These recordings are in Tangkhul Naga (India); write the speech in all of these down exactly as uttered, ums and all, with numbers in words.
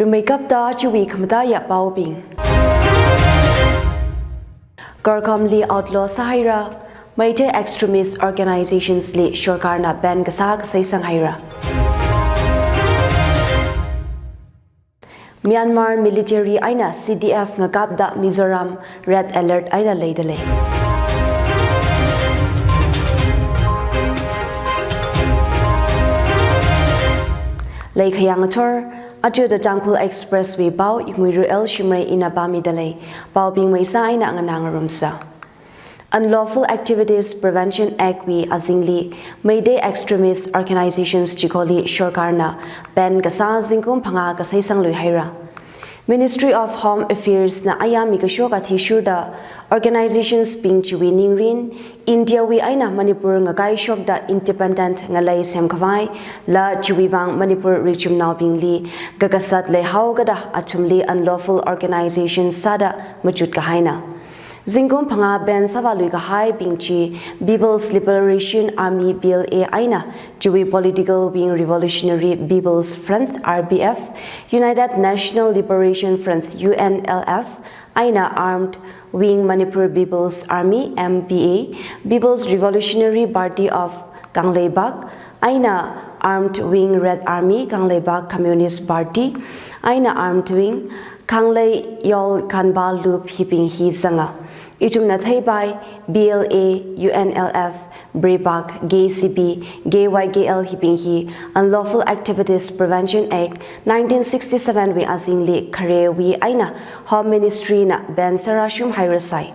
Rimeikapta chiwui khamataiya paobing. Gorkhamli outlaw sāhaira, Meitei extremist organizations li sorkarna ban kasā kasai sanghaira. Myanmar military eina C D F ngakapda Mizoram red alert eina leidalei. Leikhayang athor, achuda Tangkhul Express wui pao Inguiru L Shimray ina pāmidalei. Paobing maisa eina nganā ngarumsa. Unlawful Activities Prevention Act wui azingli Meitei extremist organizations chikholi sorkarna ban kasā zingkum phangā kasai sangluihaira. Ministry of Home Affairs na aya mikashok athishurda organizations bing chiwui ningrin India wui eina Manipur ngakaishokda independent ngalei semkhavai, la chiwui vang Manipur richumnaobingli kakasat leihaokada athumli unlawful organizations sāda machut kahaina. Zingkum phangā ban sāvālui kahaibing chi People's Liberation Army, P L A, eina chiwui political wing Revolutionary People's Front, R P F, United National Liberation Front, U N L F, eina Armed Wing Manipur People's Army, M P A, People's Revolutionary Party of Kangleipak, eina Armed Wing Red Army, Kangleipak Communist Party, eina Armed Wing Kangleiyol Khanpa Lup hibing hi zanga. Ithumna theipai, P L A, U N L F, PREPAK, K C P, K Y K L hibing hi Unlawful Activities Prevention Act nineteen sixty-seven wui azingli kharewui eina Home Ministry na ban sārāshumhairasai.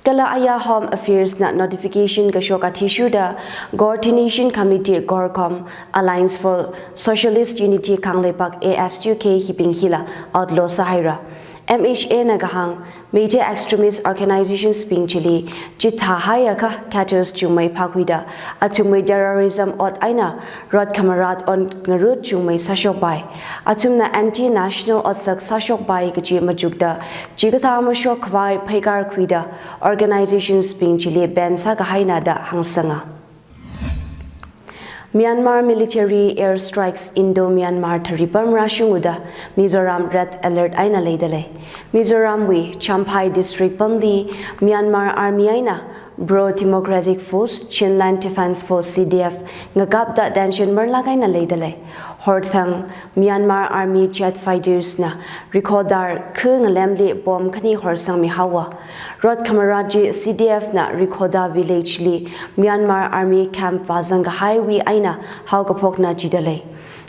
Kala aya Home Affairs na notification kashok athishurda Coordination Committee Gorkham, Alliance for Socialist Unity Kangleipak, A S U K hibing hila outlaw sāhaira. M H A na kahāng, Meitei extremist organizations bing chili chithāhaiakha cattle chungmei phākhuida athumwui terrorism ot eina rot khamarat on ngarut chungmei sāshokpai. Athumna anti-national otsak sāshokpai kaji machukda chikathā mashokkhavai pheikar khuida organizations bing chili ban sākahaina da hāngsanga. Myanmar military airstrikes Indo-Myanmar tharipam rāshunguda Mizoram red alert eina leidalei. Mizoram wui Champhai district pamli Myanmar Army eina Pro-Democratic Force, Chinland Defense Force, C D F, ngakapda tension marlak eina leidalei. Horthang Myanmar Army jet fighters na Rikhodar khu ngalemli bomb khani horsangmihaowa. Rot khamarat chi C D F na Rikhoda village li Myanmar Army camp vāzang kahaiwui eina haokaphokna jidalei.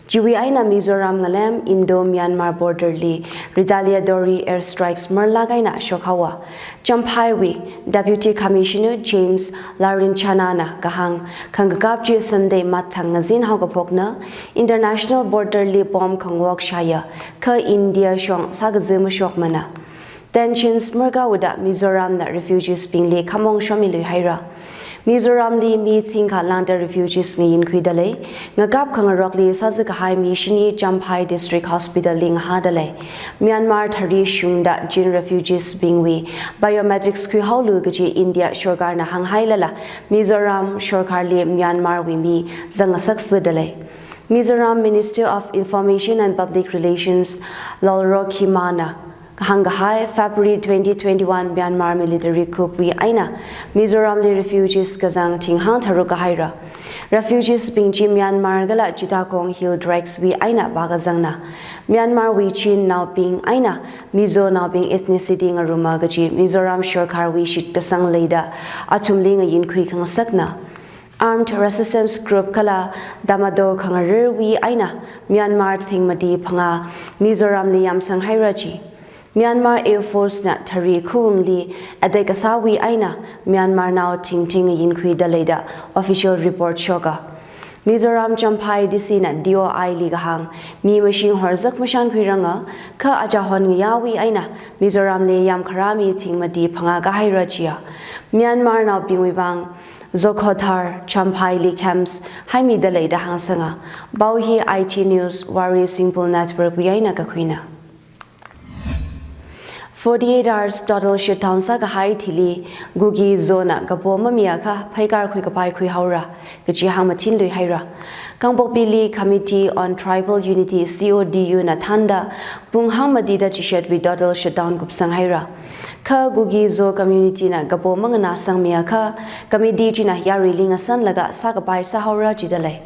Chiwui eina Mizoram ngalem Indo-Myanmar border li retaliatory airstrikes marlak eina shokhaowa. Champhai wui Deputy Commissioner James Larinchana na kahāng, khangakap chi Sunday mathang ngazin haokaphokna, international border li bomb khangwok shāya, kha India shong sākazi mashokmana. Tensions markhaoda Mizoram na refugees bingli khamong shomiluihaira. Mizoram li mi thingkha lāngda refugees ngayinkhuidalei. Ngakap khangarokli sāzakahai mi shini Champhai District Hospital li ngahādalei. Myanmar thari shungda Chin refugees bingwui biometrics khuihaolu kaji India sorkarna hānghailala Mizoram sorkarli Myanmar wui mi zangngasakfudalei. Mizoram Minister of Information and Public Relations Lolrokhima na hāngkahai, February twenty twenty-one Myanmar military coup wui eina Mizoram li refugees kazang thinghāng tharuk kahaira. Refugees bing chi Myanmar kala Chittagong Hill Tracts wui eina vākazangna. Myanmar wui Chin naobing eina Mizo naobing ethnicity ngaruma kaji Mizoram sorkar wui shitkasang leida athumli ngayinkhui khangasakna. Armed resistance group kala Tatmadaw khangarar wui eina Myanmar thingmati phangā Mizoram li yamsanghaira ji. Myanmar Air Force na thari khuwungli attack kasāwui eina Myanmar nao thingthing ngayinkhuidalei da official report shoka. Mizoram Champhai D C na D O I li kahāng, mi mashing horzak mashankhuiranga, kha achahon ngayāwui eina Mizoram li yamkharā mi thingmati phangā kahaira jiya. Myanmar naobingwui vang Zokhawthar, Champhai li camps haimidalei da hāngsanga. Pao hi I T News, Wari Singpul Network wui eina kakhuina. Forty-eight hours total shutdown sākahai thili Kuki Zo na kapo mamiakha pheikar khuikapai khuihaora kaji hāngmathin luihaira. Kangpokpili Committee on Tribal Unity, C O T U na thānda pung hangmatida chishatwui total shutdown kupsanghaira. Kha Kuki Zo community na kapo manganāsangmiakha committee china yaruili ngasanlaga sākapai sāhaora jidalei.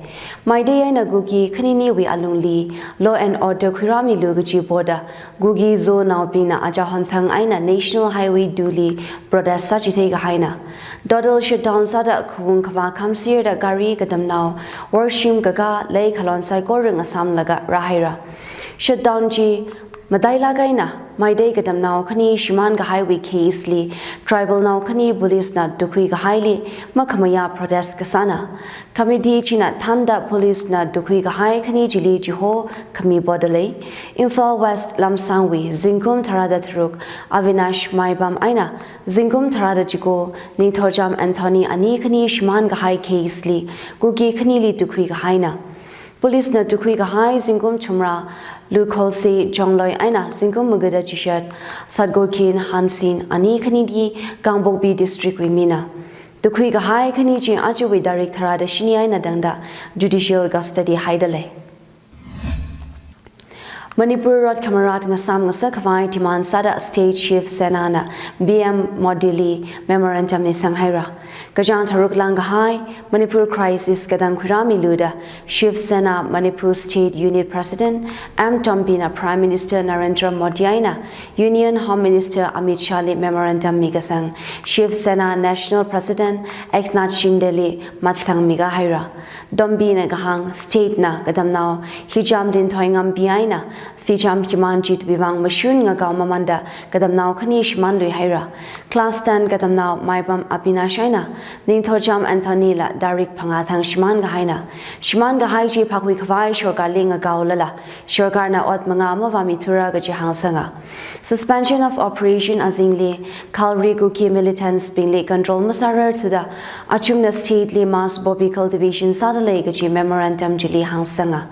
Maitei eina Kuki khaniniwui alungli law and order khuirāmilu kaji poda Kuki Zonaobingna aja honthang eina National Highway two li protest sāchitheikahaina. Total shutdown sāda khaung khavā khamserda gari katamnao, worshim kakā, leikhalon saikora ngasamlaga rāhaira. Shutdown chi matailāk eina Maitei katamnao khani shimānkahaiwui case li tribal nao khani police na tukhuikahaili makhamayā protest kasāna. Committee china thānda police na tukhuikahai khani chili chiho khami podalei. Imphal West Lamsangwui zingkum tharāda tharuk Avinash Maipam eina zingkum tharāda chiko Ningthoucham Anthony ani khani shimānkahai case li Kuki khanili tukhuikahaina. Police na tukhuikahai zingkum thumrā Lukhose Chongloi eina zingkum magada chishat Satgokhin Hansin ani khanili Kangpokpi district wui mina. Tukhuikahai khani chi ajawui tarik tharāda shini eina tangda judicial custody haidalei. Manipur rot khamarat ngasam ngasakkhavai demand sāda State Shiv Sena na P M Modi li memorandum misanghaira. Kachāng tharuk lāngkahai Manipur crisis katang khuirāmilu da Shiv Sena Manipur State Unit President M Tombi na Prime Minister Narendra Modi eina Union Home Minister Amit Shah li memorandum mikasang Shiv Sena National President Eknath Shinde li mathang mikahaira. Tombi na kahāng state na katamnao Hijam Linthoingam Pi eina Phicham Khimanjit wui vang mashun ngakao mamanda katamnao khani shimānluihaira. Class ten katamnao Maipam Avinash eina Ningthoucham Anthony la tarik phangā thang shimānkahaina. Shimānkahai chi phākhuikhavai sorkarli ngakaolala sorkarna ot mangā mavāmithura kaji hāngsanga. Suspension of operation azingli Khalri Kuki militants bingli control masārarthuda athumna state li mass poppy cultivation sādalei kaji memorandum chili hāngsanga.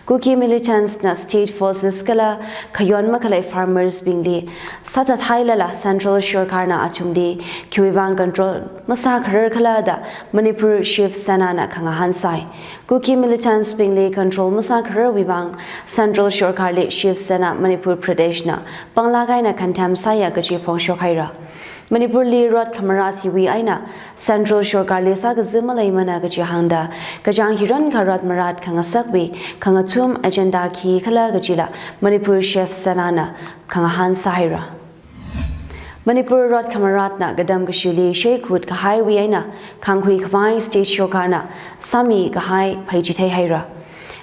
Kuki militants na state forces kala khayon makhalei farmers bingli sāthathailala central sorkarna athumli khiwui vang control masākharar khala da Manipur Shiv Sena na khangahān sai. Kuki militants bingli control masākhararwui vang central sorkarli Shiv Sena Manipur Pradesh na panglāk eina condemn sāya kaji phongshokhaira. Manipur li rot khamarat hiwui eina central sorkarli sākazi maleimana kaji hāngda kachāng hiran kharot marat khangasakwui khangathum agenda khikhala kajila Manipur Shiv Sena na khangahān sāhaira. Manipur rot khamaratna katam kashili sheikhut kahaiwui eina khangkhuikhavai state sorkarna sāmikahai pheichitheihaira.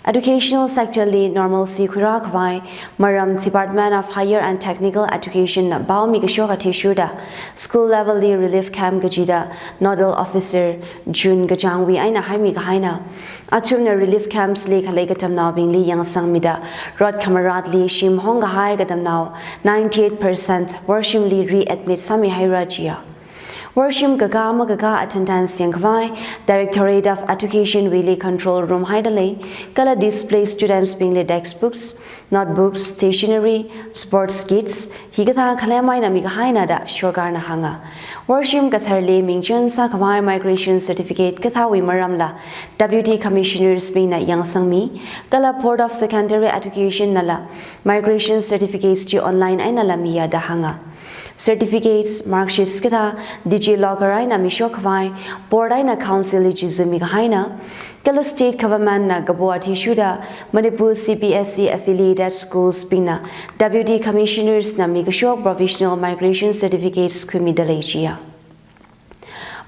Educational sector li normalcy khuirākhavai maram Department of Higher and Technical Education na paomi kashok athishurda school level li relief camp kajida nodal officer June kachāngwui eina haimikahaina. Athumna relief camps li khalei katamnaobingli yangsangmida rot khamaratli shim hongkahai katamnao ninety-eight percent worshimli readmit sāmihaira jiya. Worshim kakā makakā attendance yangkhavai Directorate of Education wuili control room haidalei, kala displaced students bingli textbooks, notebooks, stationery, sports kits, hikathā khalem eina mikahaina da sorkarna hānga. Worshim katharli mingchen sākhavai migration certificate kathāwui maramla Deputy Commissioners bingna yangsangmi, kala Board of Secondary Education nala migration certificates chi online einala miya da hānga. Certificates, marksheets kathā DigiLocker eina mishok khavai board eina council li chizimmi kahaina. Kala state government na kapo athishurda Manipur C B S E affiliated schools bingna Deputy Commissioners na mikashok provisional migration certificates khuimidalei jiya.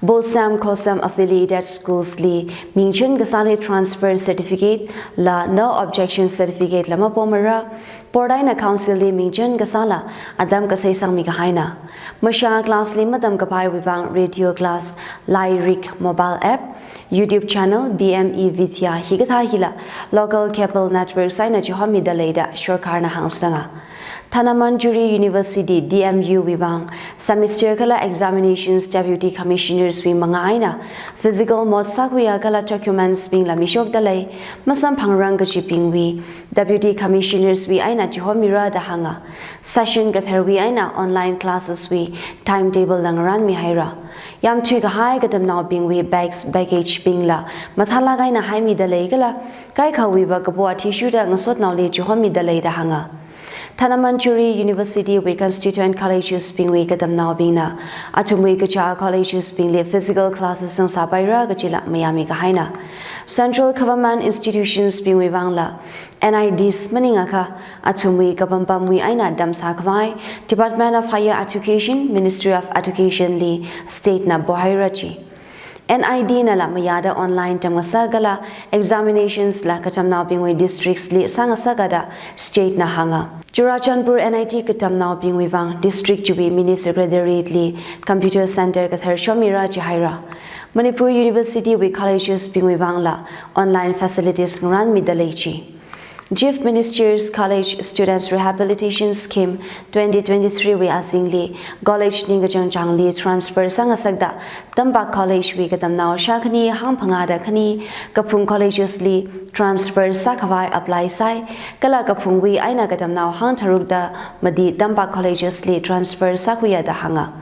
BOSAM COSAM affiliated schools li mingchen kasāli transfer certificate la no objection certificate la mapomara, board eina council li mingchen kasāla atam kasei sangmi kahaina. Mashā class li matamkapaiwui vang radio class, lairik, mobile app, YouTube channel, B M E Vidya hikathā hila local cable networks eina chihommidalei da sorkarna hāngsanga. Dhanamanjuri University, D M U wui vang semester kala examinations Deputy Commissioners wui mangā eina physical mot sākhuiya kala documents bingla mishokda lei, masamphangrang kajibingwui Deputy Commissioners wui eina chihomira da hānga. Session katharwui eina online classes wui timetable la ngarānmihaira. Yāmthui kahai katamnaobingwui bags, baggage bingla mathālāk eina haimida lei kala kaikhawui va kapo athishurda ngasotnaoli chihommida lei da hānga. Dhanamanjuri University wui constituent colleges bingwui katamnaobingna athumwui kachā colleges bingli physical classes zangsāpaira kajila mayāmi kahaina. Central government institutions bingwui vangla N I Ds maningakha athumwui kapampamwui eina tamsākhavai Department of Higher Education, Ministry of Education li state na pohaira ji. N I D nala mayāda online tamngasak kala examinations la katamnaobingwui districts li sāngasaka da state na hānga. Churachandpur N I T katamnaobingwui vang district chiwui mini secretariat li computer center kathar shomira jihaira. Manipur University wui colleges bingwui vangla online facilities ngarānmida lei ji. Chief Minister's College Students Rehabilitation Scheme twenty twenty-three wui azingli college ningkachāng chāngli transfer sāngasakda Tampak College wui katamnao shākhani hangphangāda khani kaphung colleges li transfer sākhavai apply sāi, kala kaphungwui eina katamnao hangtharukda mati Tampak Colleges li transfer sākhuiya da hānga.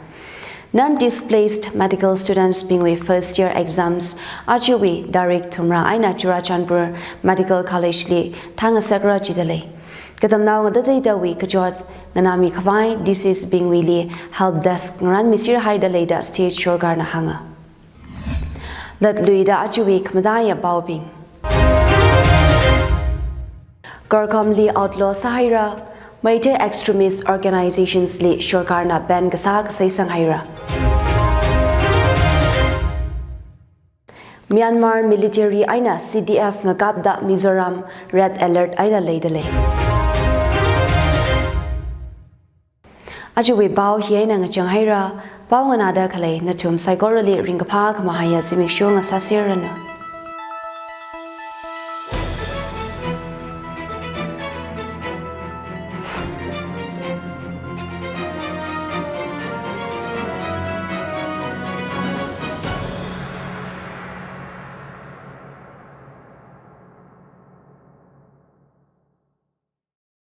Non-displaced medical students bingwui first year exams ajawui tarik thumrā eina Churachandpur Medical College li thāngasakra jida lei. Katamnao ngatateitawui kachot nganāmikhavai D Cs bingwuili help desk ngarānmisir haida lei da state sorkarna hānga. Latluida ajawui khamataiya paobing. Karkhamli outlaw sāhaira, Meitei extremist organizations li sorkarna ban kasā kasai sanghaira. Myanmar military eina C D F ngakapda Mizoram red alert eina leida lei. Ajawui pao hi eina ngachang haira, pao nganāda khalei nathum saikorali ringkaphā khamahaiya zimiksho ngasāserranu.